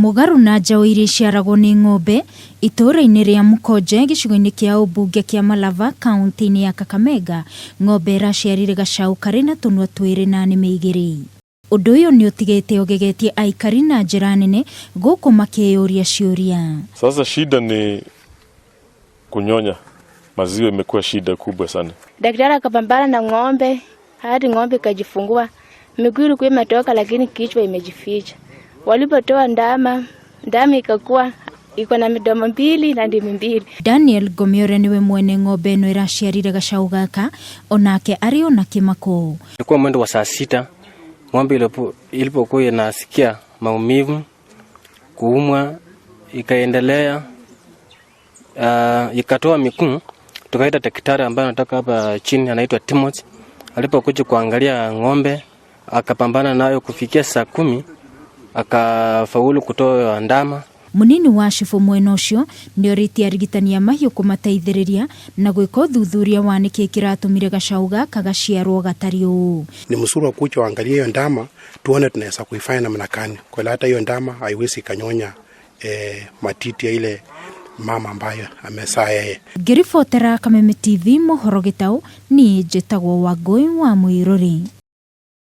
Mũgarũ na njaũ iria iciaragwo nĩ ng'ombe, itũũra-inĩ rĩa Mũkonje gĩcigo-inĩ kĩa ũmbunge kĩa Malava kaunti-inĩ ya Kakamega, ng'ombe ĩraciarire gacaũ karĩ na tũnua twĩrĩ na nĩmĩ igĩrĩ. Ũndũ ũyũ nĩ ũtigĩte ũgegetie aikari na njĩra nene gũkũ makĩyũria ciũria. Sasa shida ni kunyonya maziwa, imekuwa shida kubwa sana. Daktari akapambana na ng'ombe hadi ng'ombe ikajifungua. Miguu ilikuwa imetoka, lakini kichwa imejificha. Walipotoa ndama, ndama ikakuwa iko na midomo mbili na ndimi mbili. Daniel Ngome ũrĩa nĩwe mwene ng'ombe ĩno ĩraciarire gacaũ gaka onake arĩ ona kĩmako. Ilikuwa mwendo wa saa 6 ng'ombe ilipokuwa inasikia maumivu, kuumwa, ikaendelea, ikatoa miguu. Tukaita daktari ambaye anatoka hapa chini anaitwa Timothy. Alipokuja kuangalia ng'ombe akapambana nayo kufikia saa 10 akafaulu kutoa ndama. Munini wa cibũ mwena ũcio nĩ orĩtie arigitani a mahiũ kũmateithĩrĩria na gwĩka ũthuthuria wa nĩkĩ kĩratũmire gacaũ gaka gaciarwo gatarĩ ũũ. Ni mzuri wa kuja waangalie hiyo ndama tuone tunaweza kuifanya namna gani, kwa hata hiyo ndama haiwezi kanyonya matiti ya ile mama ambayo amezaa yeye. Ngĩribotera Kameme TV mohoro gĩtaũ, niĩ njĩtagwo Wangũi wa Mũirũrĩ.